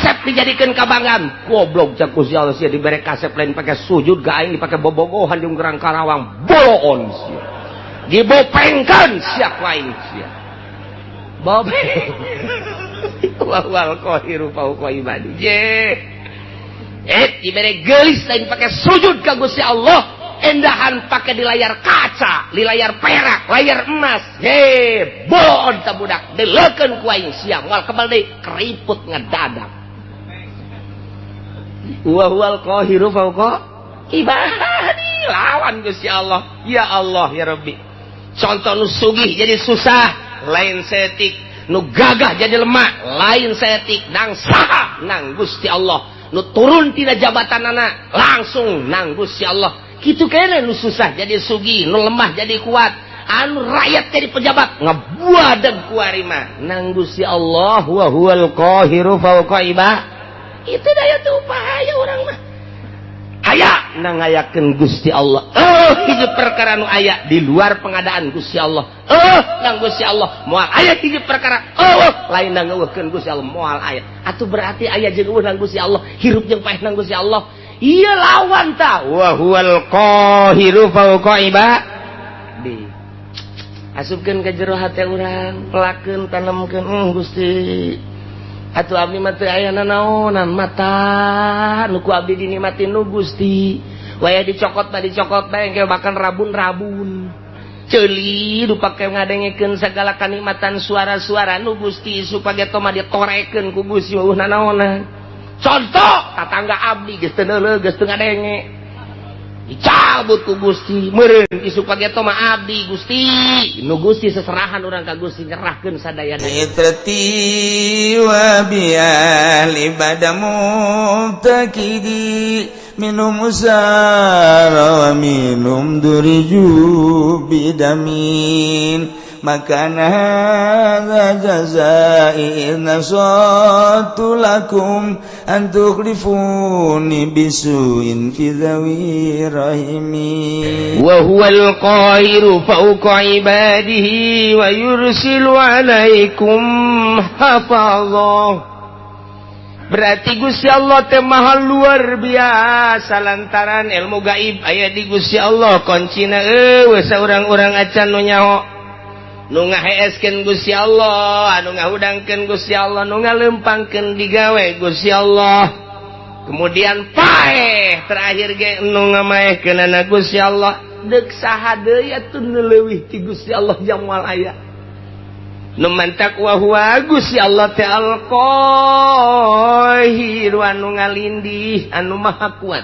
Kasep dijadikan kabanggaan. Goblok cak Gusti Allah, sia dibere kasep lain pakai sujud ga aing, dipake bobogohan jeung Gerang Karawang. Boloon sia. Dibopengkeun sia ku aing sia. Bopeng. Wa huwal qahiru fawqa ibadi. Je. Dibere geulis lain pakai sujud ka Gusti Allah. Endahan pakai di layar kaca, di layar perak, layar emas. He, boon ta budak, deleukeun ku aing sia, moal kebal deui, keriput ngedadak. Wa huwal qahiru fawqa ibadi, lawan Gusti Allah. Ya Allah ya Rabbi. Contoh nu sugih jadi susah, lain setik, nu gagah jadi lemah, lain setik, nang saha nang Gusti Allah. Nu turun tina jabatanana langsung nang Gusti Allah. Kitu kene nu susah jadi sugih, nu lemah jadi kuat, anu rakyat jadi pejabat ngebuadeg ku ari mah nang Gusti Allah. Wa huwal qahiru fawqa ibad. Itu daya tuh bahaya orang mah. Aya nang ngayakeun Gusti Allah. Oh, hiji perkara nu aya di luar pengadaan Gusti Allah. Oh, nang Gusti Allah moal aya hiji perkara. Oh, lain nang ngeuweuhkeun Gusti Allah moal aya. Atuh berarti aya jeung euweuh nang Gusti Allah, hirup jeung paeh nang Gusti Allah. Iya lawan ta. Wa huwal qahiru fawqa ibadi. Asupkeun ka jero hate urang, pelakeun tanemkeun Gusti. Atuh abdi mah teu aya nanaonan mata nu ku abdi dinikmati nu Gusti. Waya dicokot mah dicokot bae engke bahkan rabun-rabun. Ceuli nu pake ngadengekeun sagala kanikmatan suara-suara nu Gusti supageto mah ditorekeun ku Gusti eueuh nanaonan. Contoh tatangga abdi geus teu neuleuh geus teu ngadenge. Dicabut ku Gusti meureun isuk pageto mah abdi Gusti. Nu Gusti seserahan urang ka Gusti nyerahkeun sadayana. Itrati wa biali bada mubtakidi minum usara wa minum duriju bidamin maka hadza jazai in nasatu lakum an tukhlifuni bisuin fi dhawi rahimi. Wa huwal qahiru fawqa ibadihi wa yursilu alaikum hafazah. Berarti Gusti Allah teh maha luar biasa lantaran ilmu gaib aya di Gusti Allah, kuncina eueuh saurang-urang acan nu nyaho. Nu ngaheeskeun Gusti Allah, anu ngahudangkeun Gusti Allah, nu ngalempangkeun digawe Gusti Allah. Kemudian paeh terakhir ge nu ngamaehkeunana Gusti Allah. Deuk saha deui atuh nu leuwih ti Gusti Allah jang moal aya. Nu mantak wa huwa Gusti Allah teh al-Qahir anu ngalindih, anu maha kuat,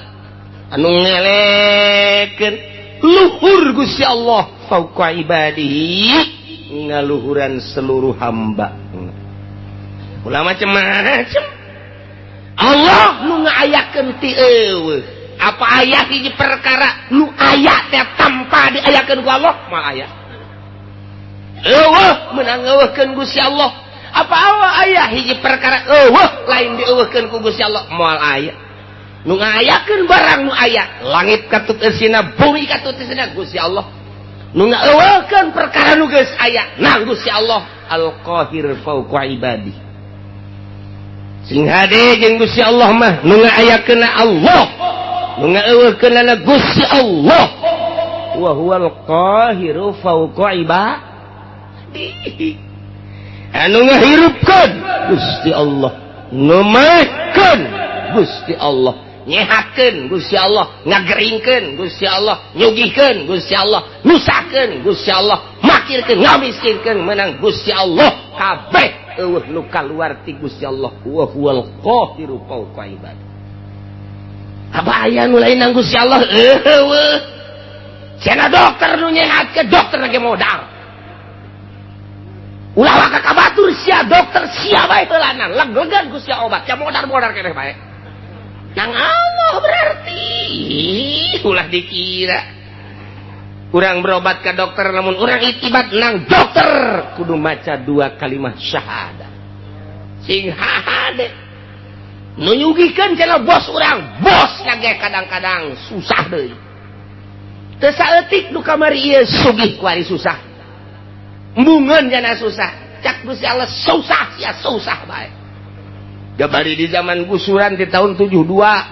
anu ngelekeun luhur Gusti Allah fauqa ibadihi, ngaluhuran seluruh hamba. Ulah macem-macem. Allah nu ngaayakeun ti eueuh. Apa aya hiji perkara nu aya teh tanpa diayakeun ku Allah? Moal aya. Eueuh meunang ngeuweuhkeun Gusti Allah. Apa aya hiji perkara eueuh lain dieuweuhkeun ku Gusti Allah? Moal aya. Nu ngaayakeun barang nu aya, langit katut eusina, bumi katut eusina Gusti Allah. Nu ngaeuweuhkeun perkara nu geus aya nang Gusti Allah Al-Qahir fauqa ibadi. Sing hade jeung Gusti Allah mah nu ngaayakeunna Allah, nu ngaeuweuhkeunna Gusti Allah. Wa huwal qahiru fauqa ibadi. Anu ngahirupkeun Gusti Allah, nu maehkeun Gusti Allah, nyehatkeun Gusti Allah, ngageringkeun Gusti Allah, nyugihkeun Gusti Allah, nusahkeun Gusti Allah, makirkeun ngamiskinkeun menang Gusti Allah. Kabeh eueuh nu kaluar ti Gusti Allah. Wa huwal qahiru fauqa ibad. Apa aya nu lain nang Gusti Allah? Eueuh. Cenah dokter nu nyehatkeun, dokter ge modal. Ulah waka ka batur sia dokter sia bae heulanan, leg-legan ku sia obat, sia modar-modar keneh bae. Nang Allah berarti ulah dikira urang berobat ke dokter, namun urang itibat nang dokter kudu maca dua kalimat syahadat sing hade nu nyugihkeun cenah bos urang, bos nage kadang-kadang susah deui teu saeutik nu kamari ieu sugih kuari susah embungeun jana susah cak Gusti Allah susah sia susah bae. Jabari di zaman gusuran di tahun 72,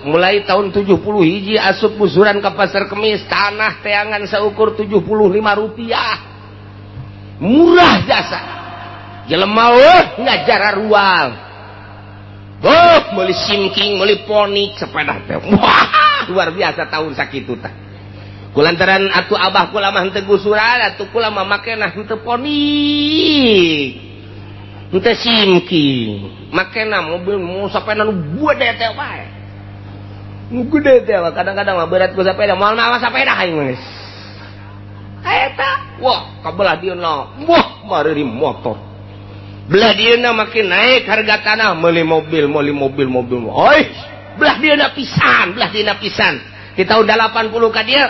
mulai tahun 70 hiji asup gusuran ke Pasar Kemis, tanah teangan seukur 75 rupiah. Murah jasa. Jelema eueuh ngajar rual. Boh, meuli simking, meuli ponik sepeda teh. Wah, luar biasa tahun sakitu tah. Kulantaran atuh abah kula mah henteu gusuran, atuh kula mah makena henteu ponik. Henteu simking. Makena mobil mau sepeda nu gede teh wae. Nu gede teh kadang-kadang mah berat ku sepeda, moal mawa sepeda aing geus. Eta, wah, kabelah dieuna. Wah, mareuri motor. Belah dieuna makin naik harga tanah, meuli mobil, meuli mobil, mobil. Oi, belah dieuna pisan, belah dieuna pisan. Di tahun 80 ka dieu,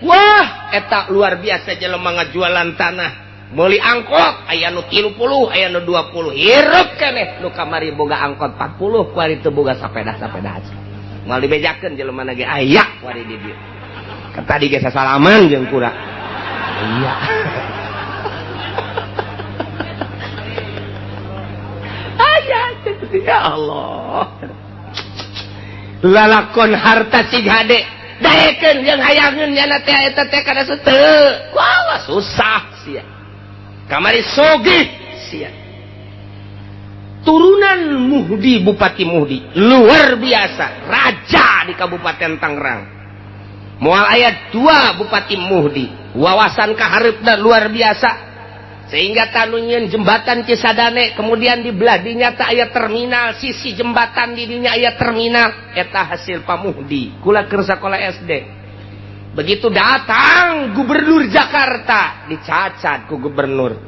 wah, eta luar biasa jelema ngajualan tanah. Meuli angkot aya nu 30, aya nu 20. Hirup keneh nu kamari boga angkot 40, kuari teu boga sapeda-sapeda aja. Moal dibejakeun jelema ge aya kuari di dieu. Tadi ge sasalaman jeung kura. Iya. Aya ya Allah. Lalakon harta cig hade daekeun jeung hayangeun nyana teh eta teh kana teu. Wah, susah sia. Kamari sogih sia. Turunan Muhdi, Bupati Muhdi luar biasa, raja di Kabupaten Tangerang. Moal aya 2 Bupati Muhdi, wawasan kahareupna luar biasa. Sehingga tanunyeun jembatan Cisadane, kemudian di belah dinya teh aya terminal, sisi jembatan di dinya aya terminal, eta hasil Pak Muhdi. Kula keur sakola SD. Begitu datang gubernur Jakarta, dicacat ku gubernur.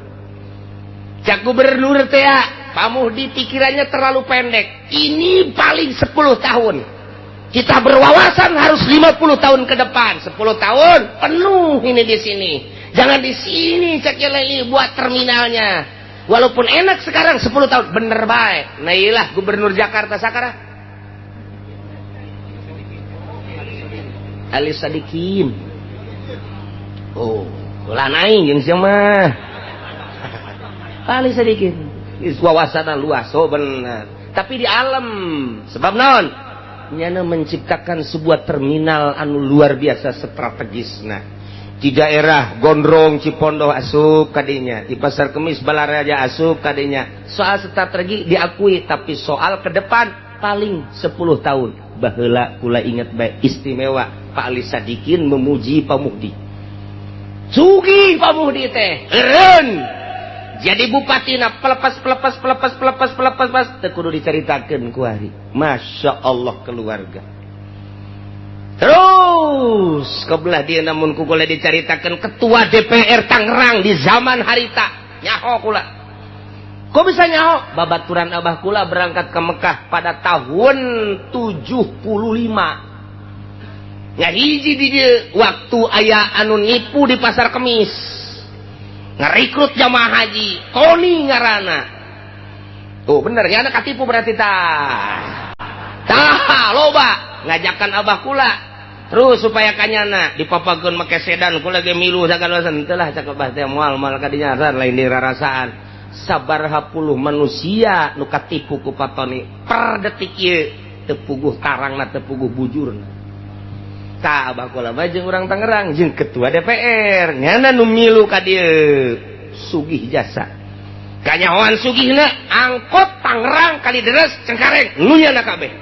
Cak gubernur teh, Pak Muhdi pikirannya terlalu pendek. Ini paling 10 tahun. Kita berwawasan harus 50 tahun ke depan. 10 tahun penuh ini di sini. Jangan di sini cak leli buat terminalnya. Walaupun enak sekarang 10 tahun bener baik. Nah iyalah gubernur Jakarta sekarang. Ali Sadikin. Oh, ulah naik jeung sia mah. Ali Sadikin. Wawasanna luas, oh bener. Tapi di alam sebab naon? Nyana menciptakan sebuah terminal anu luar biasa strategisna. Di daerah Gondrong Cipondoh asup kadinya, di Pasar Kemis Balaraja asup kadinya. Soal strategi diakui, tapi soal ke depan paling 10 tahun. Baheula kula ingat baik istimewa Pak Ali Sadikin memuji Pak Muhdi. Sugih Pak Muhdi teh, eureun. Jadi bupatina pelepas pelepas pelepas pelepas pelepas pas teu kudu dicaritakeun ku ari. Masya Allah keluarga. Terus kebelah dia namun ku kula dicaritakeun ketua DPR Tangerang di zaman harita nyaho kula. Kok bisa nyaho? Babaturan abah kula berangkat ke Mekah pada tahun 75. Nya hiji di dieu waktu aya anu nipu di Pasar Kemis. Ngarekrut jamaah haji, Tony ngaranna. Tuh bener ya anak katipu berarti tah. Tah loba ngajakan abah kula. Terus supaya kanyana dipapakeun make sedan kula ge milu sagala teu lah cak abah teh moal moal ka dinya lain dirarasaan. Sabaraha puluh manusia nu katipu ku Pak Tony per detik ieu teu puguh tarangna teu puguh bujurna. Tah abah kula mah jeung urang Tangerang jeung ketua DPR nyana nu milu ka dieu sugih jasa. Kanyahoan sugihna angkot Tangerang Kalideres Cengkareng nu nyana kabeh.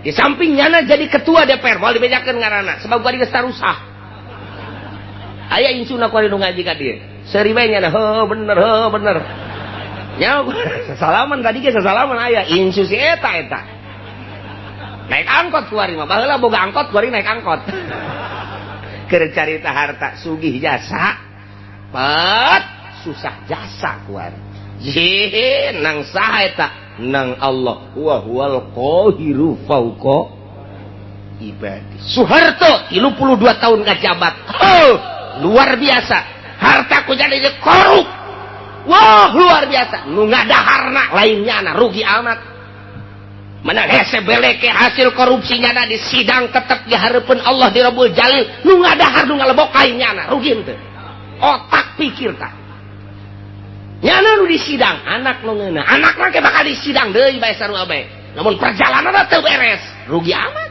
Di samping nyana jadi ketua DPR moal dibejakeun ngaranna sebab gua geus tarusah. Aya incuna ku ari nu ngaji ka dieu. Seuri bae nyana heuh bener heuh bener. Nya sasalaman tadi ge sasalaman aya incu si eta eta. Naik angkot kuari mah baheula boga angkot kuari naik angkot. Keur carita harta sugih jasa. Pat susah jasa kuari. Jih nang saha eta? Nang Allah wa huwal qahiru fauqa ibadi. Soeharto 32 tahun ngajabat. Oh, luar biasa. Harta ku jadi korup. Wah, luar biasa. Nu ngadaharna lainnya na rugi amat. Menang hese beleke hasil korupsinya na di sidang tetep di hareupeun Allah di Rabbul Jalil. Nu ngadahar nu ngalebok lainnya na rugi henteu. Otak pikir tah. Nyana nu di sidang anak nu ngeunah. Anakna ge bakal di sidang deui bae sarua bae. Namun perjalanan teu beres, rugi amat.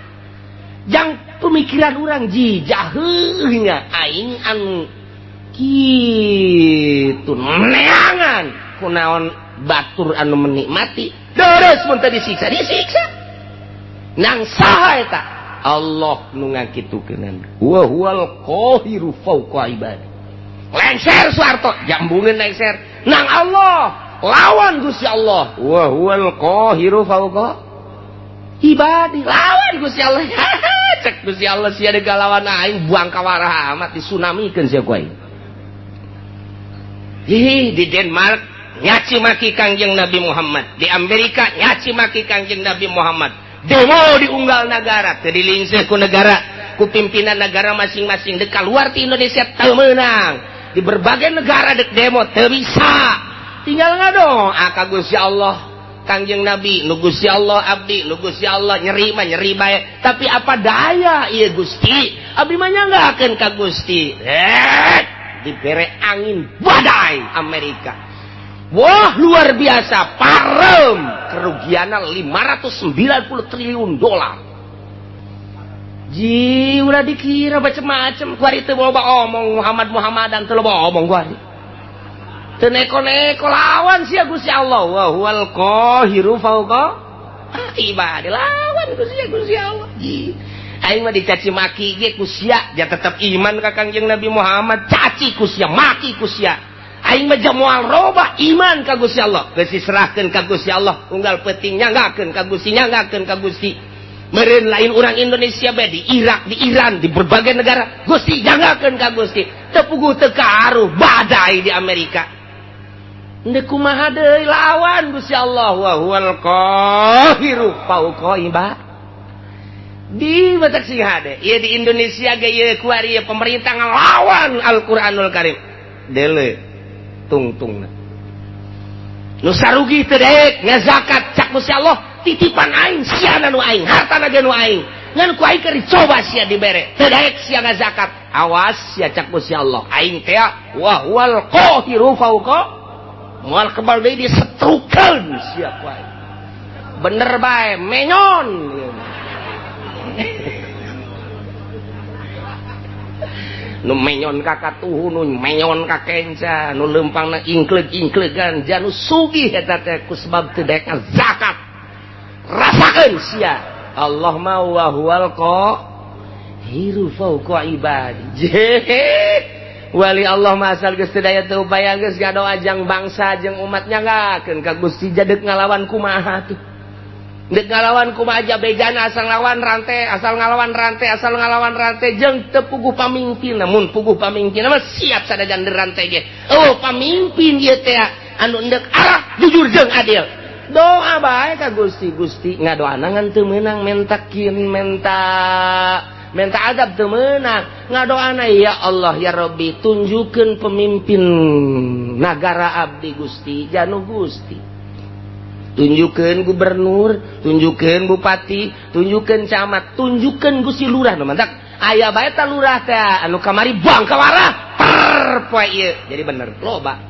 Jang pemikiran urang ji jaheuhnya aing anu kitu neangan kunaon batur anu menikmati deres mun teu disiksa disiksa. Nang saha eta? Allah nu ngakitukeun. Wa huwal qahiru fawqa ibadi. Lengser Soeharto jambungeun lengser nang Allah lawan Gusti Allah. Wa huwal qahiru fawqa ibadi, lawan Gusti Allah. Cek Gusti Allah sia deuk lawan aing buang kawarah amat disunamikeun sia ku aing. Hi di Denmark nyaci maki Kangjeng Nabi Muhammad, di Amerika nyaci maki Kangjeng Nabi Muhammad. Demo di unggal negara, teu dilingseuh ku negara, ku pimpinan negara masing-masing. Dek keluar ti Indonesia teu meunang. Di berbagai negara dek demo teu bisa. Tinggal ngadoa ka Gusti Allah, Kangjeng Nabi, nu Gusti Allah abdi, nu Gusti Allah nyeri mah nyeri bae. Tapi apa daya ieu Gusti? Abdi mah nyanggakeun ka Gusti. Dibere angin badai Amerika. Wah luar biasa, parem kerugiannya 590 triliun dolar. Ji ulah dikira macem-macem kuari teu loba omong Muhammad Muhammadan teu loba omong kuari. Teu neko-neko lawan sia Gusti Allah. Wa huwal qahiru fawqa ibadi, lawan Gusti Allah. Ji aing mah dicaci maki ge ku sia, ja tetep iman ka Kangjeng Nabi Muhammad, caci ku sia, maki ku sia. Aing mah moal roba iman ka Gusti Allah, geus diserahkeun ka Gusti Allah, unggal peuting nyanggakeun ka Gusti, nyanggakeun ka Gusti. Meureun lain urang Indonesia bae, di Irak, di Iran, di berbagai negara, Gusti nyanggakeun ka Gusti. Teu puguh teu kaaruh badai di Amerika. Ndek kumaha deui lawan Gusti Allah. Wa huwal qahiru fawqa ibadi. Di batak sing hade, ieu di Indonesia ge ieu kuari ieu pemerintah ngalawan Al-Qur'anul Karim. Deule tungtungna. Nu sarugi teu daek ngazakat cak Gusti Allah, titipan aing sia nu aing, hartana ge nu aing. Ngan ku aing keur dicoba sia dibere, teu daek sia ngazakat. Awas sia cak Gusti Allah, aing teh wa huwal qahiru fawqa moal kebal deui disetrukeun sia ku aing. Bener bae menyon. Nu menyon ka katuhu, nu menyon ka kenca, nu leumpangna ingkleug-ingklegan, janu sugih eta teh ku sebab teu daek zakat. Rasakeun sia. Allah ma wa huwal qahiru fawqa ibadi. Wali Allah mah asal geus teu daya teu upaya geus gadoa jang bangsa jeung umat nyanggakeun ka Gusti jadek ngalawan kumaha tuh. Dek ngalawan kumaha aja bejana asal ngalawan rantai, asal ngalawan rantai, asal ngalawan rantai jeung teu puguh pamimpin. Namun puguh pamimpin mah siap sadajan rantai ge. Oh pamimpin ieu teh anu endek arah jujur jeung adil. Doa bae ka Gusti, Gusti ngadoana ngan teu meunang mentakin menta azab teu meunang. Ngadoana ya Allah ya Rabbi tunjukkeun pemimpin nagara abdi Gusti, janu Gusti. Tunjukkeun gubernur, tunjukkeun bupati, tunjukkeun camat, tunjukkeun Gusti lurah. Nu mantak aya bae ta lurah teh anu kamari buang kawarah per poe ieu. Jadi bener loba.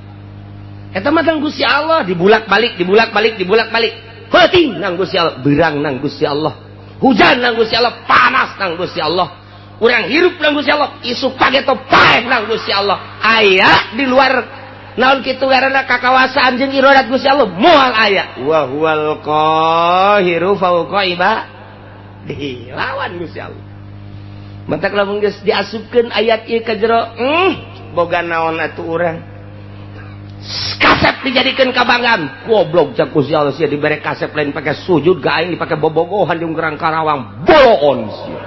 Eta mah tang Gusti Allah dibulak-balik, dibulak-balik, dibulak-balik. Peuting nang Gusti Allah, beurang nang Gusti Allah, hujan nang Gusti Allah, panas nang Gusti Allah. Urang hirup nang Gusti Allah, isuk pageto paeh nang Gusti Allah. Aya di luar naon kitu ngaranna kakawasaan jeung iradat Gusti Allah moal aya. Wa huwal qahiru fawqa ibadi. Lawan Gusti Allah. Mantak lamun geus diasupkeun ayat ieu ka jero, boga naon atuh urang. Kasep dijadikeun kabanggaan. Goblok cak Gusti Allah sia dibere kasep lain pake sujud ga aing dipake bobogohan jeung gerang Karawang boloon sia.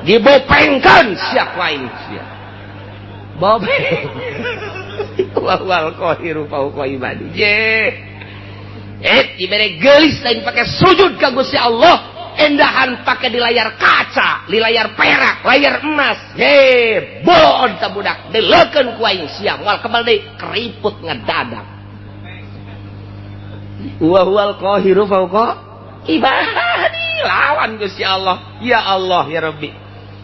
Dibopengkeun sia ku aing sia. Bopeng. Wa huwal qahiru fawqa ibadi. Dibere geulis lain pake sujud ka Gusti Allah, endahan pake di layar kaca, di layar perak, layar emas. Boloon ta budak, dileukeun ku aing sia, moal kebal deui keriput ngedadak. Wa huwal qahiru fawqa ibadi. Lawan Gusti Allah. Ya Allah ya Rabbi.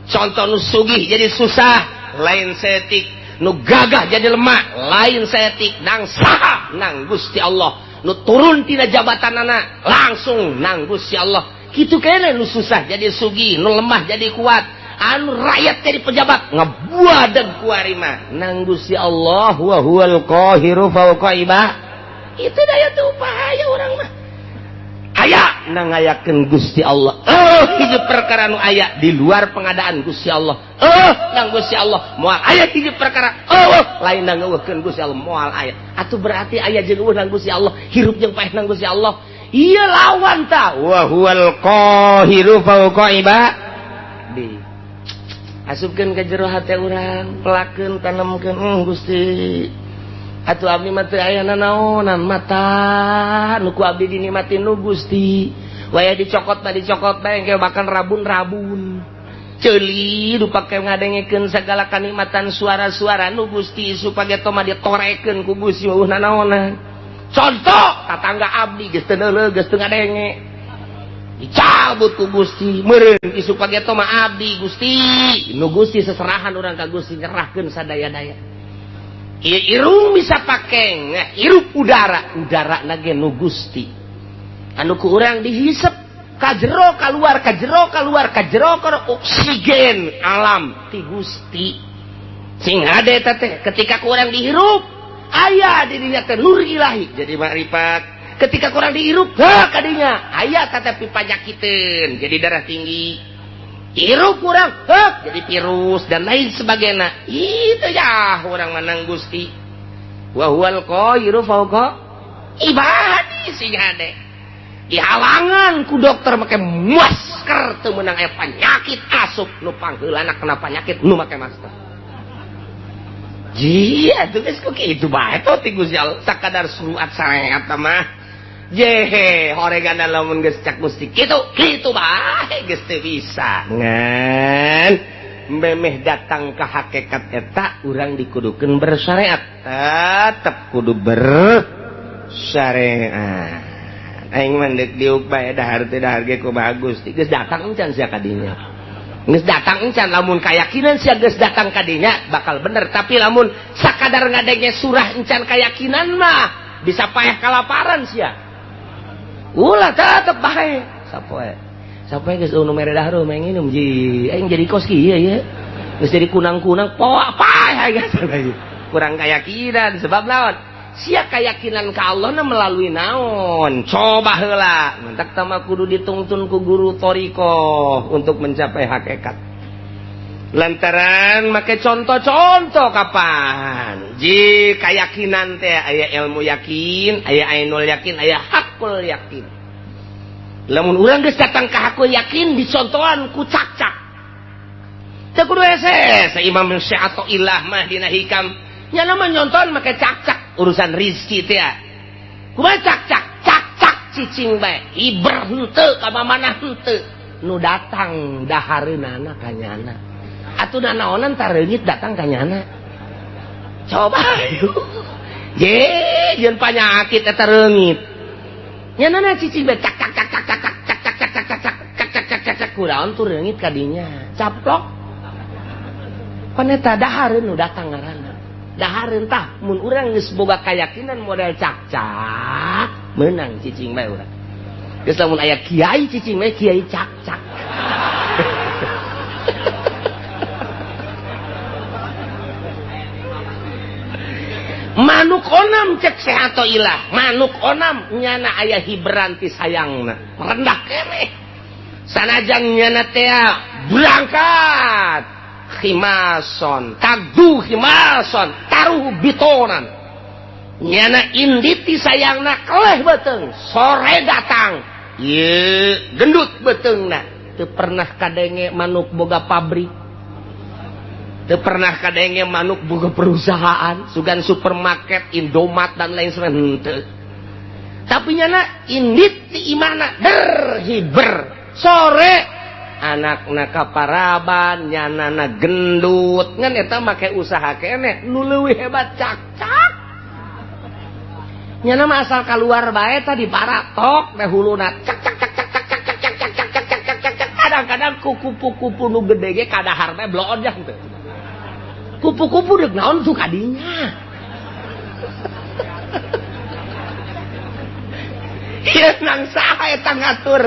Contoh nu sugih jadi susah, lain setik. Nu gagah jadi lemah, lain setik. Nang saha nang Gusti Allah. Nu turun tina jabatanana langsung nang Gusti Allah. Kitu keneh nu susah jadi sugih, nu lemah jadi kuat, anu rakyat jadi pejabat ngebuadeg ku ari mah nang Gusti Allah. Wa huwal qahiru fawqa ibad. Itu daya teu upaya urang mah. Aya na ngayakeun Gusti Allah. Hiji perkara nu aya di luar pengadaan Gusti Allah. Nang Gusti Allah moal aya hiji perkara. Lain nang ngeuweuhkeun Gusti Allah moal aya. Atuh berarti aya jeung euweuh nang Gusti Allah, hirup jeung paeh nang Gusti Allah. Ieu lawan ta. Wa huwal qahiru fawqa ibadi. Asupkeun ka jero hate urang, pelakeun tanemkeun Gusti. Atuh abdi mah teu aya nanaonan mata nu ku abdi dinikmati nu Gusti. Waya dicokot mah dicokot bae engke bahkan rabun-rabun. Ceuli dipake ngadengekeun sagala kanikmatan suara-suara nu Gusti supaya mah ditorekeun ku Gusti eueuh nanaonan. Contoh tatangga abdi geus teu neuleuh geus teu ngadenge. Dicabut ku Gusti meureun isuk pageto mah abdi Gusti. Nu Gusti seserahan urang ka Gusti nyerahkeun sadaya-daya. Irung bisa pake hirup udara, udara nage nu Gusti anu ku urang dihisep kajero kaluar kajero kaluar kajero kaluar oksigen alam ti Gusti sing hade teh ketika ku urang dihirup aya di dinya teh nur ilahi jadi makrifat. Ketika ku urang dihirup heuh kadinya aya tetapi panyakiteun jadi darah tinggi, hirup kurang heuh jadi virus dan lain sebagainya. Itu ya orang menang Gusti. Wa huwal qahiru fawqa ibadi sing hade dihalangan ku dokter make masker teu meunang aya penyakit asup nu pangheulana kena penyakit nu make masker. Jia atuh geus ku kitu bae to ti Gusti Allah sakadar surat sareat mah. Jehe horegana lamun geus cak Gusti kitu kitu bae geus teu bisa. Ngan memeh datang ka hakikat eta urang dikudukeun bersyariat, tetep kudu bersyariat. Aing mah deuk diuk bae dahar teh dahar ge kumaha Gusti geus datang encan sia ka dinya. Geus datang encan lamun kayakinan sia geus datang ka dinya bakal bener, tapi lamun sakadar ngadenge surah encan kayakinan mah bisa paeh kalaparan sia. Ulah tetep bae sapoe. Sapoe geus nu mere dahar mah nginum ji. Aing jadi kos kieu ye. Geus jadi kunang-kunang poa paeh geus. Kurang kayakinan sebab naon? Sia kayakinan ka Allah na melalui naon? Coba heula. Mentak tama kudu ditungtun ku guru thariqah untuk mencapai hakikat. Lantaran make contoh-contoh kapan? Ji kayakinan teh aya ilmu yakin, aya ainul yakin, aya hakul yakin. Lamun urang geus datang ka hakul yakin dicontohan ku cak-cak. Teu kudu hese, Imam Syathoillah mah dina hikam nya mah nyontohan make cak-cak urusan rizki teh. Kumaha cak-cak? Cak-cak cicing bae, hiber henteu ka mamana henteu. Nu datang dahareunana ka nyana. Atuh nanaonan tareungit datang ka nyana. Coba ye jeung panyakit eta reungit. Nyanana cicing bae cak cak cak cak cak cak cak cak cak cak cak cak cak cak cak kuraon tuh reungit ka dinya. Caplok. Pan eta dahareun nu datang ngaranna. Dahareun tah mun urang geus boga kayakinan model cak-cak meunang cicing bae urang. Geus lamun aya kiai cicing bae kiai cak-cak. Manuk onam cek Syathoillah, manuk onam nyana aya hiberan ti sayangna, rendah keneh. Sanajan nyana teh berangkat khimason, tagdu khimason, taruh bitonan. Nyana indit ti sayangna keleh beuteung, sore datang. Ye, gendut beuteungna. Teu pernah kadenge manuk boga pabrik. Teu pernah kadenge manuk boga perusahaan, sugan supermarket, Indomaret dan lain sebagainya. Henteu. Tapi nyana indit ti imahna der hiber. Sore anakna kaparaban, nyanana gendut. Ngan eta make usaha keneh nu leuwih hebat cak-cak. Nyana mah asal kaluar bae tadi baratok teh huluna cak cak cak cak cak cak cak cak cak cak cak cak cak. Kadang-kadang ku kupu-kupu nu gede ge kadahar teh bloon jang teh. Kupu-kupu deuk naon tuh kadinya. Ieu nang saha eta ngatur?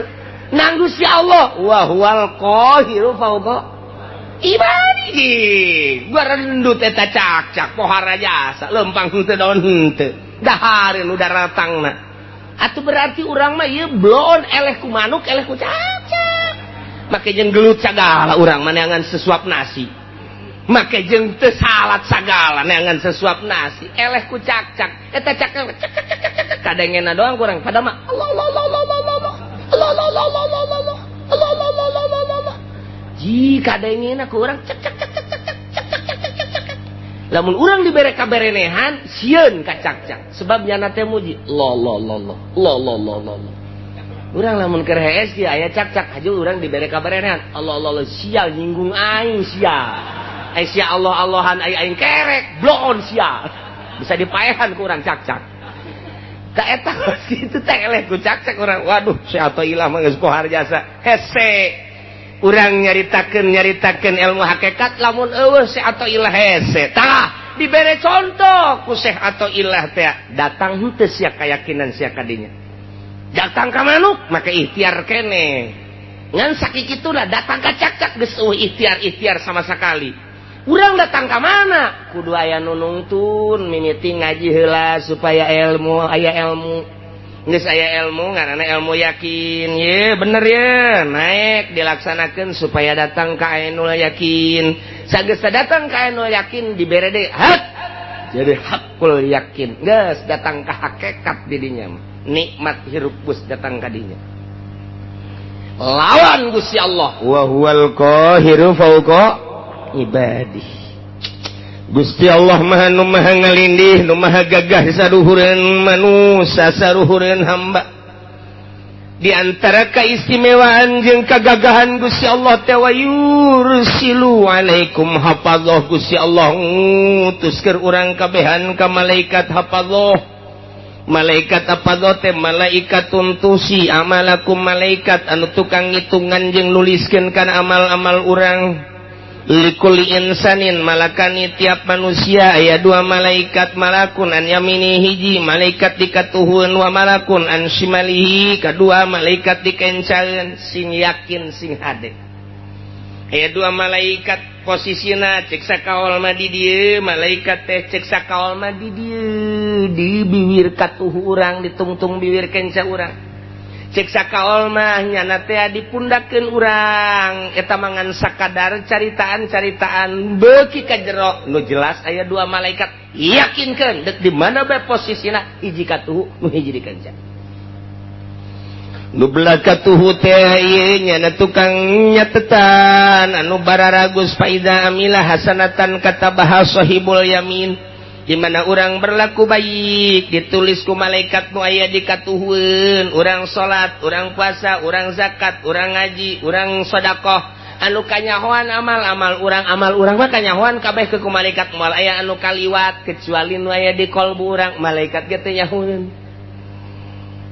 Nang Gusti Allah. Wa huwal qahiru fawqa ibadihi. Gua rendut eta cakcak pohara jasa lempang henteu daun henteu. Dahareun nu daratangna. Atuh berarti urang mah ieu bloon eleh ku manuk eleh ku cakcak. Make jeung gelut sagala urang mah neangan sesuap nasi. Make jeung teu salat sagala neangan sesuap nasi. Eleh ku cakcak. Eta cakcak cak cak cak cak kadengena doang kurang pada mah Allah Allah Allah Allah Allah Allah Allah Allah Allah Allah Allah Allah Allah Allah Allah. Ji kadengena ku urang cak cak cak cak cak cak cak cak cak cak. Lamun urang dibere kaberenehan sieun ka cakcak sebab nyana teh muji Allah Allah Allah Allah Allah Allah Allah. Urang lamun keur hees kieu aya cakcak haju urang dibere kaberenehan Allah Allah Allah sial nyinggung aing sia. Ai sia Allah Allahan ai aing kerek bloon sia. Bisa dipaehan ku urang cakcak. Ta eta kitu teh eleh ku cakcak urang. Waduh si Athoillah mah geus pohar jasa. Hese. Urang nyaritakeun ilmu hakikat lamun eueuh si Athoillah hese. Tah dibere contoh ku Syekh Athoillah teh datang henteu sia kayakinan sia kadinya. Datang ka manuk make ikhtiar keneh. Ngan sakikituna datang ka cakcak geus eueuh ikhtiar-ikhtiar sama sekali. Urang datang ka mana? Kudu aya nu nungtun mimiti ngaji heula supaya ilmu aya ilmu. Geus aya ilmu ngaranna ilmu yakin. Ye bener ye, naik dilaksanakeun supaya datang ka ainul yakin. Sageus datang ka ainul yakin dibere deui hak. Jadi hakul yakin. Geus datang ka hakikat di dinya. Nikmat hirup geus datang ka dinya. Lawan Gusti Allah. Wa huwal qahiru fawqa ibadih. Gusti Allah maha nu maha ngalindih, nu maha gagah saruhureun manusia, saruhureun hamba. Di antara keistimewaan jeung kagagahan Gusti Allah teh wa yursilu alaikum hafadzah. Gusti Allah ngutus keur urang kabehan ka malaikat hafadzah. Malaikat hafadzah teh malaikat tuntusi amalakum, malaikat anu tukang ngitungan jeung nuliskeun kana amal-amal urang. Likulli insanin malakani tiap manusia aya dua malaikat, malakun an yamini hiji malaikat dikatuhun wa malakun an shimalihi kadua malaikat dikencaeun. Sing yakin sing hade aya dua malaikat posisina cek sakaol mah di dieu malaikat teh cek sakaol mah di dieu di biwir katuhu urang ditungtung biwir kenca urang. Cek sakaol mah nyana teh dipundakeun urang eta mangan sakadar caritaan-caritaan beuki ka jero nu jelas aya dua malaikat yakinkeun deuk di mana bae posisina hiji katuhu nu hiji dikenca. Nu belah katuhu teh ieu nyana tukang nyatetan anu bararagus faida amila hasanatan katabaha sahibul yamin. Di mana urang berlaku baik ditulis ku malaikat nu aya di katuhueun, urang salat, urang puasa, urang zakat, urang ngaji, urang sedekah, anu kanyahoan amal-amal urang, amal urang mah kanyahoan kabeh ke ku malaikat, moal aya anu kaliwat kecuali nu aya di kolbu urang, malaikat ge teu nyahoeun.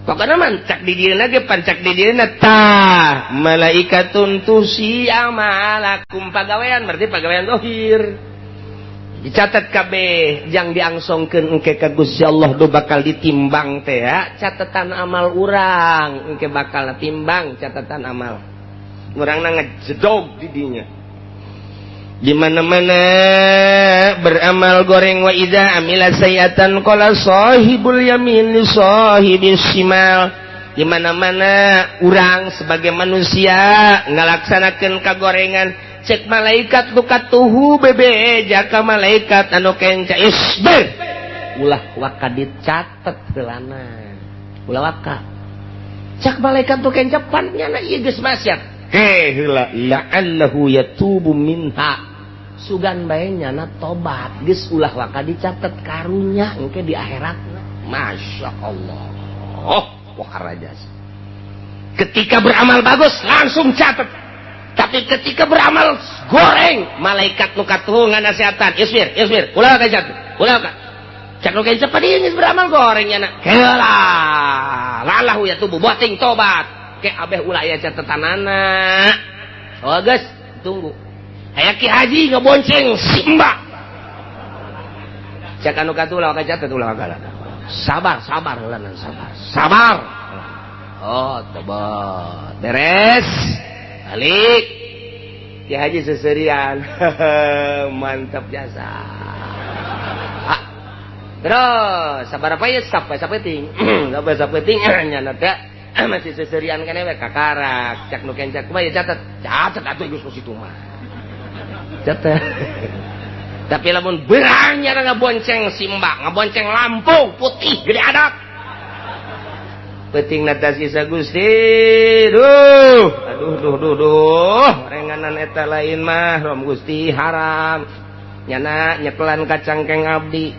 Pokona mah cak di dieuna ge pancak di dieuna tah malaikatun tusi amalakum pagawean, berarti pagawean zahir. Dicatat kabeh jang diangsongkeun engke ka Gusti Allah do bakal ditimbang teh ya catatan amal urang engke bakal timbang catatan amal urangna ngejedog di dinya. Di mana-mana beramal goreng wa idza amila sayiatan qala sahibul yamin li sahibis shimal. Di mana-mana urang sebagai manusia ngalaksanakeun kagorengan cek malaikat nu katuhu bebe jaka malaikat anu kenca isbir ulah waka dicatet heulana ulah waka cek malaikat nu kenca pan nyana ieu geus maksiat heh heula la'allahu yatubu minha sugan bae nyana tobat geus ulah waka dicatet karunya engke di akhiratna. Masya Allah, wah rajas. Ketika beramal bagus langsung catet. Tapi ketika beramal goreng malaikat nu katuhu nganasehatan isbir isbir ulah ka catet ulah ka cak nu kenca padi geus beramal goreng nyana heula lalahu ya tubuh boting tobat ke abeh ulah aya catetanana. Oh geus tunggu aya Ki Haji ngebonceng si Mbak cak anu katuhu ulah ka catet ulah ka sabar sabar heula sabar sabar. Oh tobat beres balik Ki Haji seserian. Mantap jasa. Terus sabaraha ye sampai sapeting. Sampai sapeting nya teh masih seserian keneh we kakarak cak nu kencak kumaha ya catet. Catet atuh geus situ mah. Catet. Tapi lamun berang nya ngabonceng si Mbak, ngabonceng lampu putih gede adat. Penting nata sisa Gusti. Duh, aduh duh duh duh, renganan eta lain mah rom Gusti haram. Nyana nyekelan kacangkeng abdi.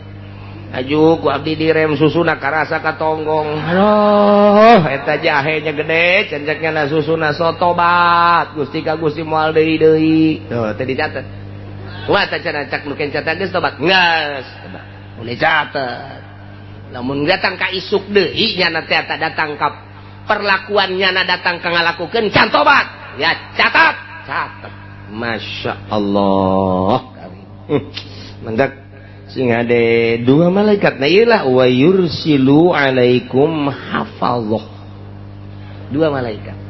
Aju ku abdi direm susuna karasa katonggong. Aduh, eta jahenya gede, cenceknya na susuna sotobat. Gusti ka Gusti moal deui deui. Tuh, teh dicatet. Wah, teh cenah cak nu kenca geus tobat. Geus, boleh catet. Lamun datang ka isuk deui nyana teh datang ka perlakuan nyana datang ka ngalakukeun can tobat. Ya catat, catat. Masya Allah. Mendak sing ade dua malaikat na ieu lah wa yursilu alaikum hafazah. Dua malaikat.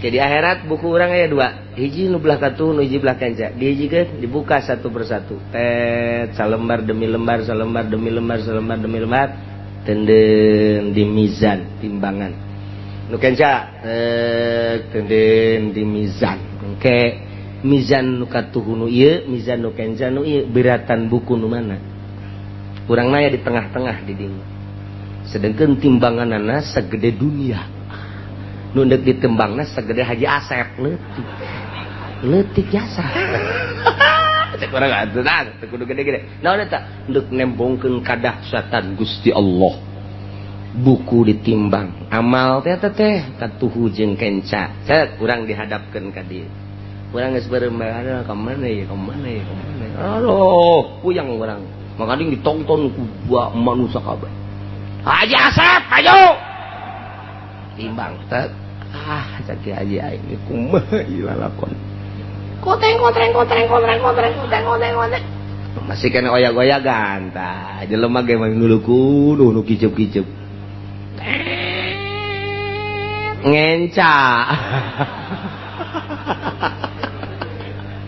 Jadi akhirat buku urang aya dua. Hiji nu belah katuh, nu hiji belah kenca. Dihijikeun dibuka satu persatu. Tet salembar demi lembar, salembar demi lembar, salembar demi lembar. Tenden di mizan timbangan. Nu kenca tet tenden di mizan. Engke mizan nu katuh nu ieu, mizan nu kenca nu ieu, beratan buku nu mana? Urang naya di tengah-tengah di dinya. Sedengkeun timbanganana sagede dunia. Nu deuk ditembangna sagede Haji Asep leutik. Leutik jasa. Cek urang atuh tah teu kudu gede-gede. Naon eta? Deuk nembongkeun kadahsyatan Gusti Allah. Buku ditimbang, amal teh teh katuhu jeung kenca. Cek urang dihadapkeun ka dieu. Urang geus beureum bae ka mana ya, ka mana ya, ka mana. Aduh, puyang urang. Makanya ditonton ku manusia kabeh. Haji Asep, ayo. Timbang tet. Ah, cek Haji aing kumaha ieu lalakon. Kotreng kotreng kotreng kotreng kotreng kotreng kotreng kotreng. Masih kena oyak-oyagan tah. Jelema ge mah nuluku nu kicup-kicup. Ngenca.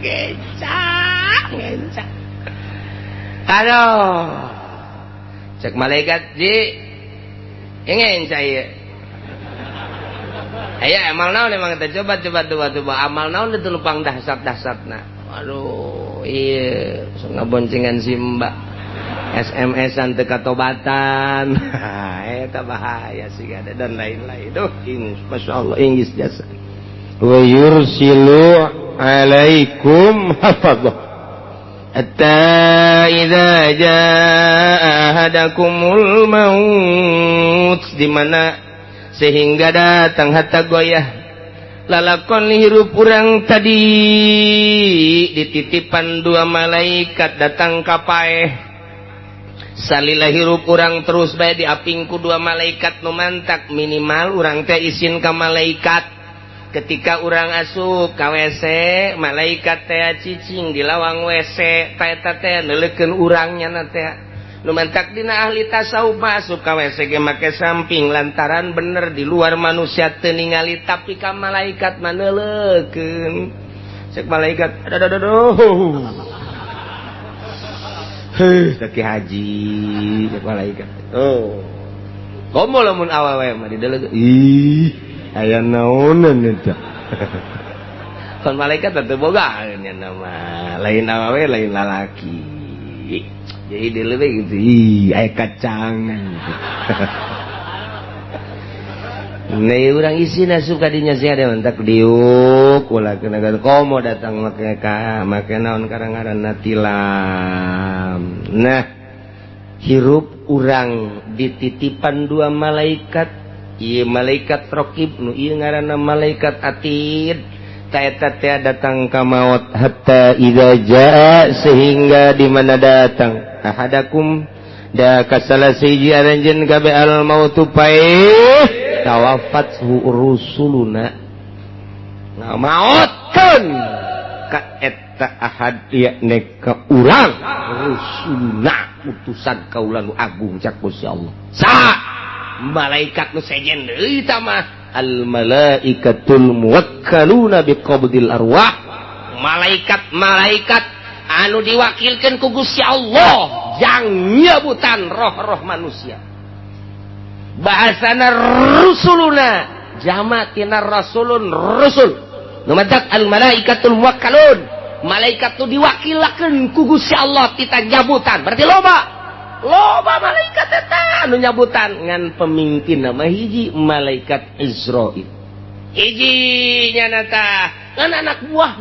Ngenca, ngenca. Aduh. Cek malaikat ji. Ngenca ieu. Aya amal naon emang teh coba coba coba coba amal naon itu lupang dahsyat-dahsyatna. Aduh, ieu ngaboncengan si Mbak. SMS-an teu katobatan. Eta bahaya sih ada dan lain-lain. Duh, masyaallah inggris jasa. Wa yursilu alaikum hafadzah. Hatta idza jaa ahadakumul maut, di mana sehingga datang hatta goyah lalakon hirup urang tadi dititipan dua malaikat datang ka paeh. Salila hirup urang terus bae diapingku dua malaikat nu mantak minimal urang teh isin ka malaikat. Ketika urang asup ka WC, malaikat teh cicing di lawang WC, ta teh neuleukeun urang nya teh. Nu mantak dina ahli tasawuf masuk ka WC ge make samping lantaran bener di luar manusia teu ningali tapi ka malaikat mah neuleukeun. Cek malaikat, aduh aduh aduh. Heuh, Ki Haji, cek malaikat. Oh. Komo lamun awewe mah dideleuk. Ih, aya naonan eta. Kon malaikat teu boga nya nama. Lain awewe lain lalaki. Jadi dileuweuk gitu. Ih, aya kacangan. Nah, urang isina suka dinya sia ada mentak diuk ulah kena komo datang make ka make naon karang-ngaranna tilam. Nah, hirup urang dititipan dua malaikat, ieu malaikat raqib nu ieu ngaranna malaikat atid. Ta eta teh datang ka maot hatta idza jaa sehingga di mana datang ahadakum da kasala siji aranjeun kabe al mautu paeh tawafat rusuluna ngamaotkeun ka eta ahad yakni ka urang rusuluna utusan kaula nu agung cak Gusti Allah. Sa malaikat nu sejen deui ta mah Al malaikatul muwakkaluna biqabdil arwah, malaikat-malaikat anu diwakilkan ku Gusti Allah jang nyebutan roh-roh manusia. Bahasana rusuluna, jama tina rasulun rusul. Nu matak al malaikatul muwakkalun, malaikat nu diwakilakeun ku Gusti Allah tita nyabutan. Berarti loba loba malaikat eta anu nyabutan, ngan pemimpin nama hiji, malaikat Izrail hiji nyana tah. Ngan anak buah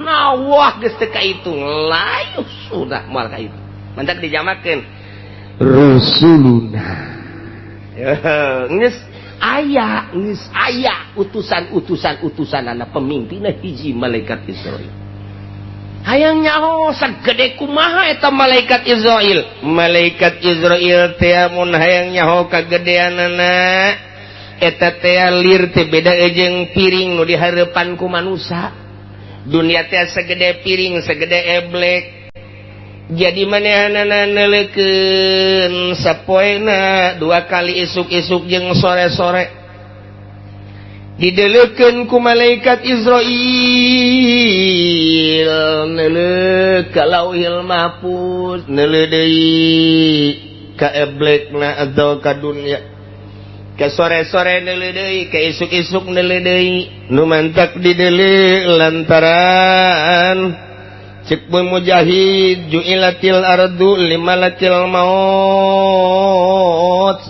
wah geus teu kahitung, layu sudah moal kahitung. Mantak dijamakeun rusuluna. Geus aya, geus aya utusan-utusan, utusan anak pemimpinna hiji, malaikat Izrail. Hayang nyaho sagede kumaha eta malaikat Izrail? Malaikat Izrail teh mun hayang nyaho kagedeanana eta teh, lir teh beda jeung piring nu dihareupan ku manusia. Dunia teh segede piring, segede eblek. Jadi manehanana neuleukeun sapoena dua kali, isuk-isuk jeung sore-sore. Dideleukeun ku malaikat Izrail, neuleuh ka Lauhil Mahfuz, neuleuh deui ka eblekna atau ka dunia. Ke sore-sore neuleuh deui, ke isuk-isuk neuleuh deui. Nu mantak dideuleu lantaran cek Mujahid, ju'ilatil ardu limalakil maut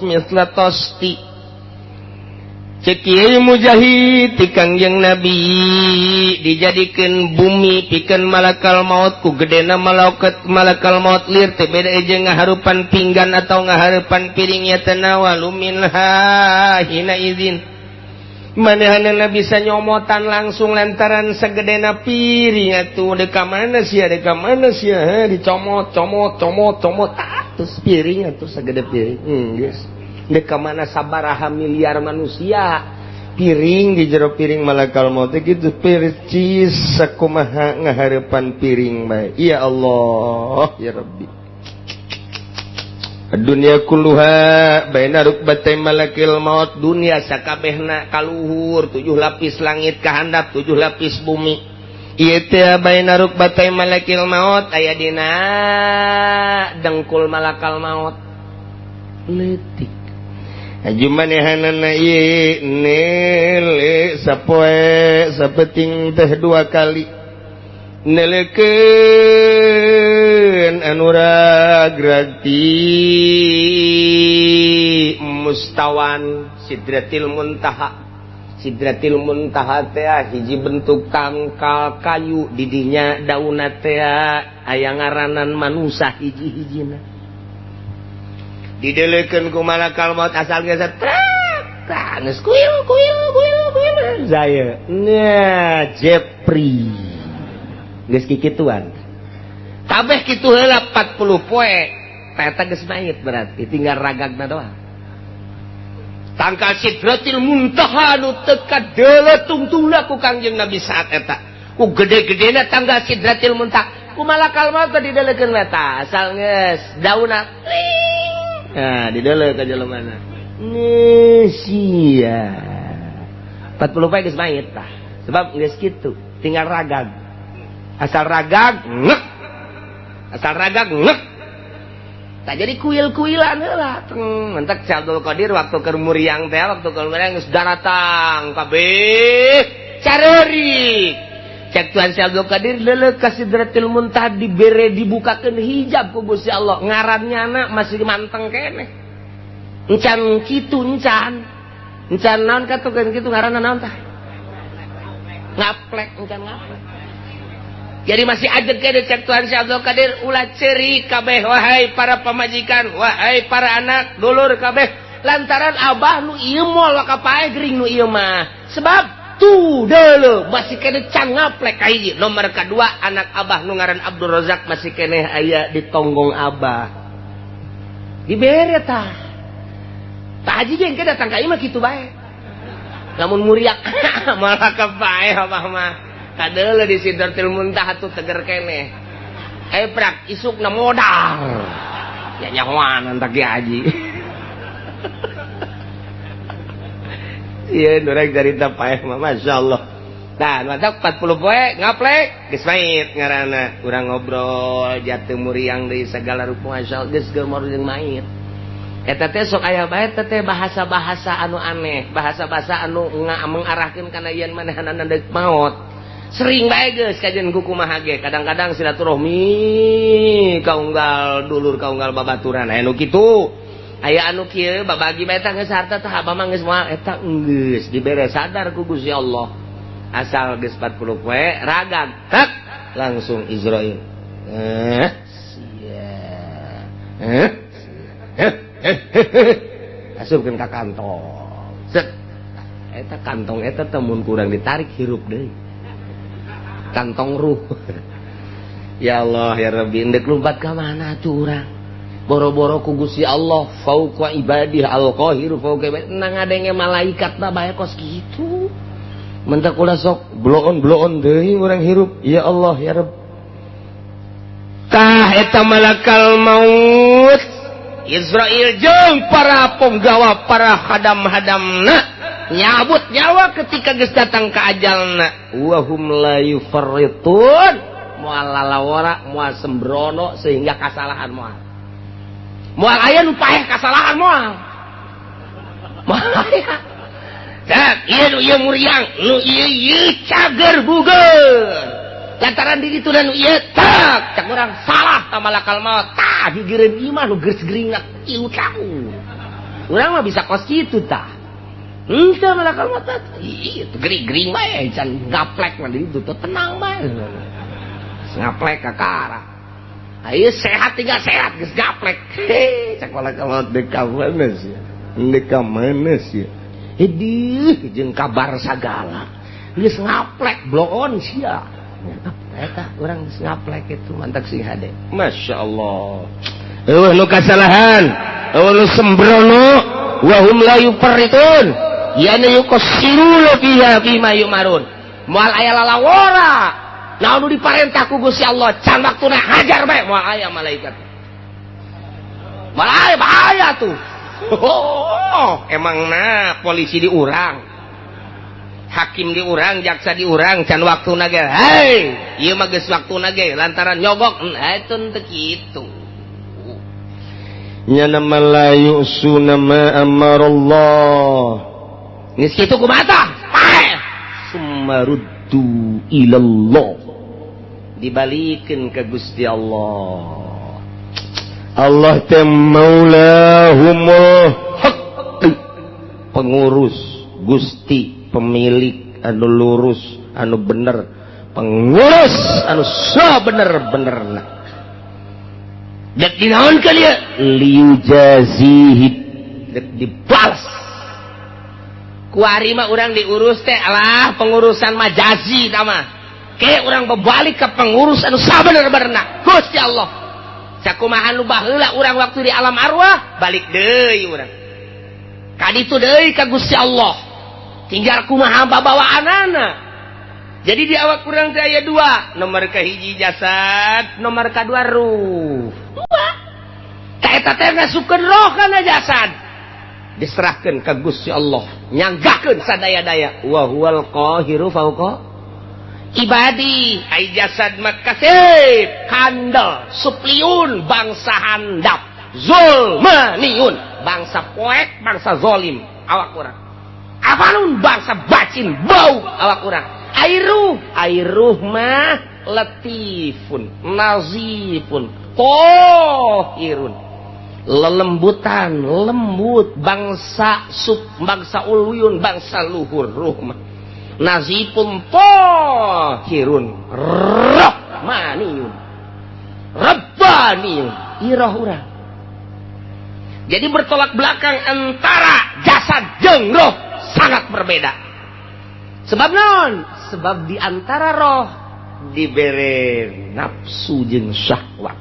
misla tosti. Cek Kiai Mujahid ti Kangjeng Nabi, dijadikan bumi pikeun malakal maut. Ku gedena malaikat malakal maut, lir teh beda jeung ngaharupan pinggan atau ngaharupan piring. Ya tanawalu minha hina izin, manehanna bisa nyomotan langsung lantaran segedena piring atuh. Deka mana sia, deka mana sia, dicomot, comot, comot, comot. Ah, terus piring atuh segede piring, geus deka mana sabaraha miliar manusia piring di jero piring malakal maut gitu percis sakumaha ngahareupan piring bae. Ya Allah, ya Rabbi, dunia kulluha baina rukbatay malakil maut. Dunia sakabehna kaluhur, tujuh lapis langit kahandap, tujuh lapis bumi ieu teh baina rukbatay malakil maut, aya dina dengkul malakal maut leutik. Manehanana neuleu sapoe sapeting teh dua kali, neuleukeun anu ragrag ti mustawan Sidratil Muntaha. Sidratil Muntaha teh hiji bentuk tangkal kayu, didinya daunna teh aya ngaranan manusa hiji-hijina. Dideleukeun ku malakal maut, asal geus trek geus kuil kuil kuil kuil saya. Nah, Jepri geus kikituan kabeh kitu heula 40 poe eta geus mayit, berarti tinggal ragagna doang. Tangkal Sidratil Muntaha nu teu kadeuleu tungtungna ku Kangjeng Nabi saat eta, ku gede-gedena tanggal Sidratil Muntaha, ku malakal maut dideleukeun eta asal geus daunna. Nah, dideuleu ka jelema nih sia 40 poe geus mayit tah, sebab geus kitu tinggal ragag. Asal ragag ngek, asal ragag ngek. Tak jadi kuil-kuilan heula. Mentak Syekh Abdul Qadir waktu keur muriang teh, waktu keur muriang geus daratang kabeh careurik. Cek Tuhan Syekh Abdul Qadir, leuleuh ka Sidratil Muntaha, dibere dibukakeun hijab ku Gusti Allah, ngarannya anak masih manteng keneh, encan kitu, encan encan naon katukeun kitu, ngaranna naon tah, ngaplek, encan ngaplek. Jadi masih ajeg keneh. Cek Tuhan Syekh Abdul Qadir, ulah cerik kabeh wahai para pamajikan, wahai para anak dulur kabeh, lantaran abah nu ieu moal waka paeh gering nu ieu mah, sebab tuh dulu masih kene can ngaplek. Kahiji, nomor kedua, anak abah nu ngaran Abdul Razak masih keneh aya di tonggong abah. Dibere tah. Tah, haji ge engke datang ka imah kitu bae. Lamun muriak malah kepaeh abah mah. Kadeuleu di Sidratil Muntaha tuh teger keneh. Eh, prak isukna modal. Ya nyahoan entak ge haji. Iya, urang carita paeh mah masyaallah. Tah, mantap 40 poe ngaplek geus mait ngaranna. Urang ngobrol jatuh muriang deui segala rupa masyaallah geus geumor jeung mait. Eta teh sok aya bae teh bahasa-bahasa anu aneh, bahasa-bahasa anu mengarahkeun kana yen manehanana deuk maot. Sering bae geus kajian kumaha ge, kadang-kadang silaturahmi kaunggal dulur kaunggal babaturan aya nu kitu. Aya anu kieu babagi bae tah geus harta tah abah mah geus moal eta geus dibere sadar ku Gusti Allah. Asal geus 40 poe ragag tek langsung Izrail. Sia. Asupkeun ka kantong. Set. Eta kantong eta teh mun kurang ditarik hirup deui. Kantong ruh. Ya Allah ya Rabbi, endek lompat ka mana tuh urang? Boro-boro ku Gusti Allah fauqa ibadih al-qahiru fauqa ibadih. Nang ngadenge malaikat mah bae kos kitu. Mentak ulah sok bloon-bloon deui urang hirup. Ya Allah ya Rabb. Tah eta malakal maut Israel jeung para penggawa para hadam-hadamna nyabut nyawa ketika geus datang ka ajalna wa hum la yufarritun moal lalawara moal sembrono sehingga kasalahan moal moal aya nu paeh kasalahan moal moal aya cak ieu nu ieu muriang nu ieu ieu cager buger lantaran diri itu dan ieu tak cak urang salah ta malakal maut tah gigireun ieu mah nu geus geringat ieu tahu urang mah bisa kos kitu tah henteu malakal maut ieu gering-gering bae can gaplek mah di ditu tenang bae ngaplek ka arah ayo sehat tinggal sehat geus gaplek he cak malakal maut deuk ka mana sia deuk ka mana sia hidih jeung kabar sagala geus ngaplek bloon sia. Eta urang geus ngaplek itu mantak sing hade. Masya Allah. Eueuh nu kasalahan, eueuh nu sembrono, wa hum la yufarritun. Yani yuqassiruna fiha fima yumarun. Moal aya lalawora. Naon nu diparentah ku Gusti Allah, can waktuna hajar bae moal aya malaikat. Moal aya bahaya tuh. Oh, emangna polisi diurang. Hakim diurang, jaksa diurang, can waktuna ge. Hei, ieu mah geus waktuna ge lantaran nyogok, eta teu kitu. Nya nama la yusuna ma amarallah. Geus kitu kumaha tah? Paeh. Sumaruddu ilallah. Dibalikeun ka Gusti Allah. Allah teh maulahumul haq. Pengurus Gusti pemilik anu lurus anu bener pengurus anu sabener-benerna dek dinaonkeun ieu liujazihi dek dibalas kuari mah urang diurus teh alah pengurusan majazi tah mah ke urang berbalik ke pengurus anu sabener-benerna Gusti Allah sakumaha nu baheula urang waktu di alam arwah balik deui urang kaditu deui ka Gusti Allah tinggal kumaha babawaanana. Jadi di awak kurang teh aya dua, nomor kahiji jasad, nomor kadua ruh. Dua. Ka eta teh ngasupkeun roh kana jasad. Diserahkeun ka Gusti Allah, nyanggakeun sadaya-daya. Wa huwal qahiru fauqa ibadi. Ai jasad mah kasib, kandel, supliun, bangsa handap, zulmaniun, bangsa poek, bangsa zalim awak urang. Apalun bangsa bacin bau awak urang. Airuh mah latifun, nazifun, tohirun. Lelembutan, lembut bangsa sub, bangsa uluyun, bangsa luhur ruh mah. Nazifun tohirun, rahmaniyun, rabbaniyun, iroh urang. Jadi bertolak belakang antara jasad jeung roh sangat berbeda. Sebab non? Sebab di antara roh dibere nafsu jeung syahwat.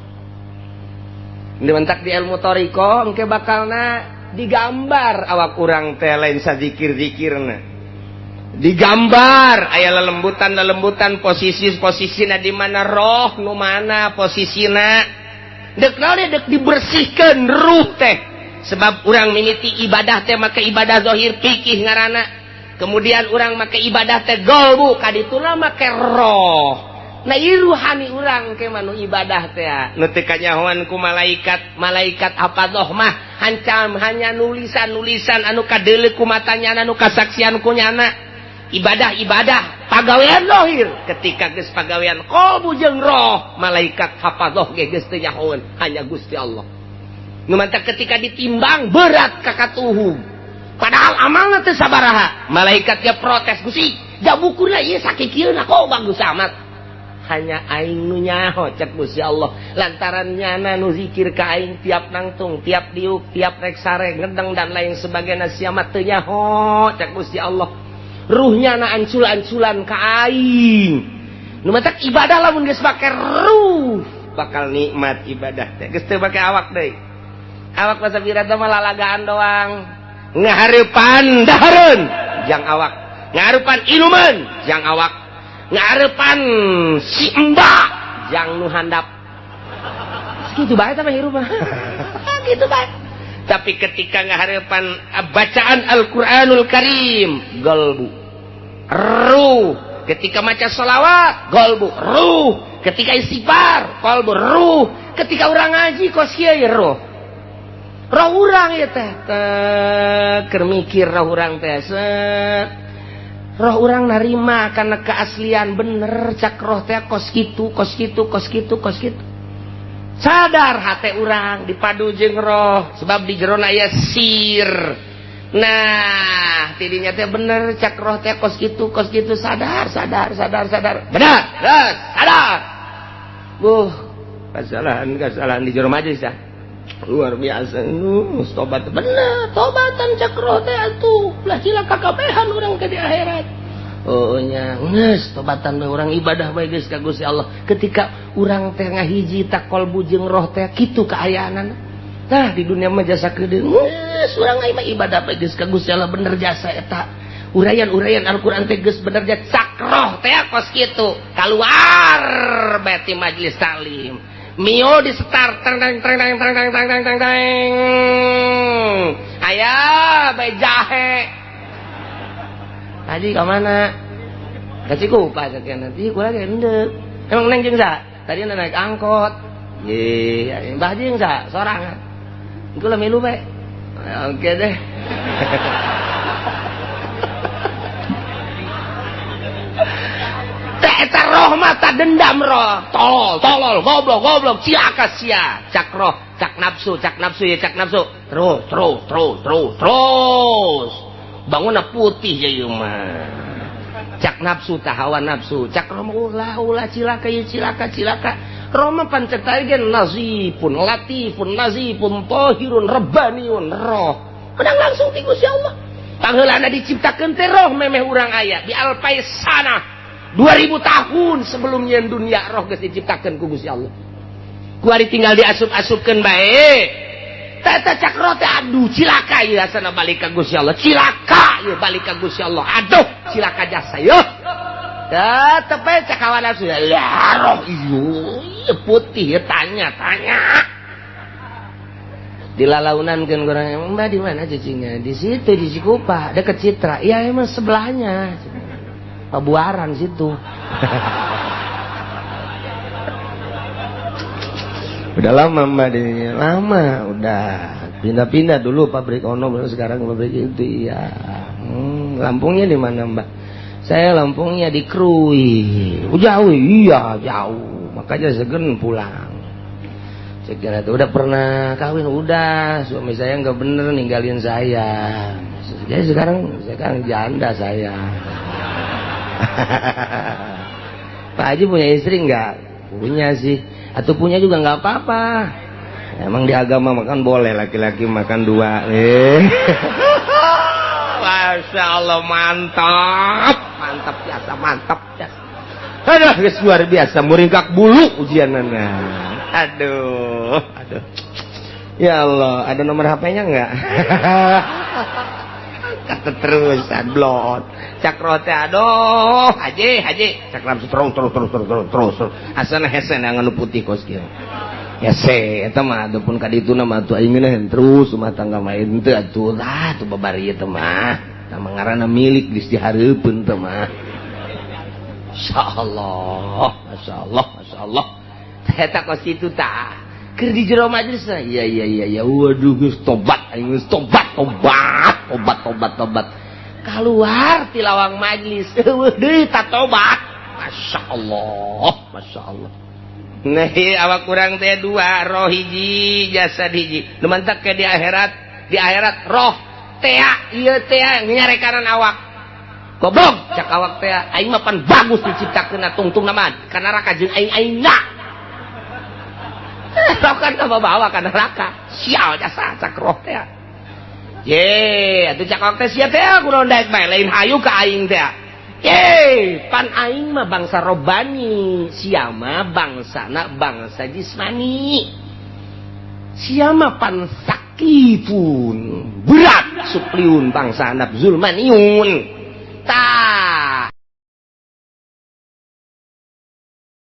Dimentak di ilmu toriko engke bakalna digambar awak urang teh lain sadzikir-zikirna. Digambar aya lelembutan-lelembutan posisi-posisina di mana roh nu mana posisina. Dek naon dek dibersihkeun ruh teh. Sebab urang mimiti ibadah teh make ibadah zahir fikih ngaranna. Kemudian urang make ibadah teh golbu, kadituna make roh. Nah, ieu ruhani urang ke manu ibadah teh nu teu kanyahoan ku malaikat. Malaikat hafadzah mah hancam hanya nulisan-nulisan anu kadeuleu ku matanya, anu kasaksian ku nyana. Ibadah-ibadah pagawean lohir, ketika geus pagawean qalbu jeung roh, malaikat hafadzah ge geus teu nyahoeun, hanya Gusti Allah. Nu mantak ketika ditimbang berat ka katuhung, padahal amalna teu sabaraha, malaikat ge protes, "Gusti, jabukurna ieu sakikieuna kok bagus amat?" "Hanya aing nu nyaho," cek Gusti Allah, "lantaran nyana nu zikir ka aing tiap nangtung, tiap diuk, tiap rek sare, ngedeng, dan lain sebagainya. Sia mah teu nyaho," cek Gusti Allah, "ruhnya na ancul-anculan ka aing." Nu matak ibadah lamun geus make ruh bakal nikmat ibadah teh, geus teu make awak deui. Awak masa birata mah lalagaan doang, ngahareupan dahareun jang awak, ngahareupan inuman jang awak, ngarepan si mbak jang nu handap, gitu bae tah hirup mah, gitu bae. Tapi ketika ngaharepan bacaan Al-Qur'anul Karim, golbu, ruh. Ketika maca sholawat, golbu, ruh. Ketika istighfar, kolbu, ruh. Ketika urang ngaji kos kieu, ruh, roh urang ya teh keur mikir, roh urang teh set, roh urang narima karena keaslian, bener cak roh teh kos kitu, kos kitu, kos kitu, kos kitu. Sadar hate urang dipadu jeung roh, sebab di jero aya sir. Nah, tidinya teh bener cak roh teh kos kitu, kos kitu. Sadar, sadar, sadar, sadar, benar, terus sadar. Buh, kesalahan kesalahan di jero majelis ya luar biasa. Nu tobat, bener tobatan cak roh teh atuh lah cilaka kabehan urang ke di akhirat. Oh nya, geus tobatan bae urang, ibadah bae geus ka Gusti Allah. Ketika urang teh ngahiji tak kolbu jeung roh teh, kitu kaayaanana. Tah, di dunia mah jasa kedeung, geus urang mah ibadah bae geus ka Gusti Allah. Bener jasa eta uraian-uraian Al-Qur'an teh geus bener jasa cak roh teh kos kitu. Keluar bae ti majelis taklim, Mio di start, tang tang tang tang tang tang tang tang tang tang, aya bae jahe. "Tadi ke mana?" "Ke Cikupa." Sekian nanti gua lagi endek. "Emang neng jeung sa?" "Tadi naik angkot." "Iya, Mbah jeung sa?" "Sorangan." "Iku lah milu bae." "Oke deh." Eta roh mata dendam, roh tolol tolol, goblok goblok, cilaka sia, cak roh, cak nafsu, cak nafsu ya, cak nafsu terus terus terus terus terus, bangunna putih ya ieu mah cak nafsu tah, hawa nafsu. Cak roh ulah ulah, cilaka ieu, cilaka cilaka. Roh mah pancet ge nazifun latifun, nazifun tahirun rabbaniun. Roh menang langsung ti Gusti Allah. Pangheulana diciptakeun teh roh memeh urang aya di alpai sana 2000 tahun sebelumnya dunia, roh geus diciptakeun ku Gusti Allah. Kuari tinggal diasup-asupkeun bae. Teta cak roh teh, aduh cilaka ieu, asana balik ka Gusti Allah, cilaka ieu balik ka Gusti Allah, aduh cilaka jasa ieu. Tetep bae cak hawa nafsu ya, roh ieu putih ya, tanya tanya dilalaunankeun kurang. "Mbak di mana cicingnya?" "Di situ, di Cikupa, deket Citra." "Iya, emang sebelahnya Pabuaran situ." "Udah lama Mbak di sini?" "Lama, udah pindah-pindah, dulu pabrik ono, baru sekarang pabrik itu." "Iya." "Lampungnya di mana Mbak?" "Saya Lampungnya di Krui." "Oh, jauh?" "Iya jauh, makanya segen pulang." Saya kira tuh, "Udah pernah kawin?" "Udah, suami saya nggak bener, ninggalin saya. Jadi sekarang janda saya." "Pak Haji punya istri nggak?" "Punya sih." "Atau punya juga nggak apa-apa. Emang di agama makan boleh laki-laki makan dua." Masya Allah, mantap, mantap biasa, mantap biasa. Aduh, luar biasa, muringkak bulu ujianana. Aduh, aduh. Ya Allah, ada nomor HP-nya nggak? Keterusan blon. Cak rote aduh, haji, haji. Cak nafsu terus terus terus terus terus terus. Asana hese anu putih kos kieu. Hese eta mah atuh pun ka dituna mah atuh aing ngeunaheun terus rumah tangga mah henteu atuh lah atuh babari eta mah. Eta mah ngaranna milik geus dihareupeun teh mah. Masyaallah, masyaallah, masyaallah. Eta kos kitu tah. Keur di jero majelis, iya iya iya iya, waduh, geus tobat aing, geus tobat, tobat, tobat, tobat, tobat. Keluar ti lawang majelis, eueuh deui tobat. Masya Allah, Masya Allah. Nah, awak kurang teh dua, roh hiji, jasad hiji. Nu mantak ke di akhirat, di akhirat roh tea ieu tea nyarekanan awak. Goblok, cak awak teh, aing mah pan bagus diciptakeun, tungtung naman ka neraka jeung aing aingna. Kan bawa ka neraka. Sial jasa, cak roh teh. Ye, atuh cak awak teh, sia teh kunaon daek bae lain hayu ka aing teh. Ye, pan aing mah bangsa robani, sia mah bangsana bangsa jismani. Sia mah pan sakifun, berat supliun, bangsa anak zulmaniun. Tah.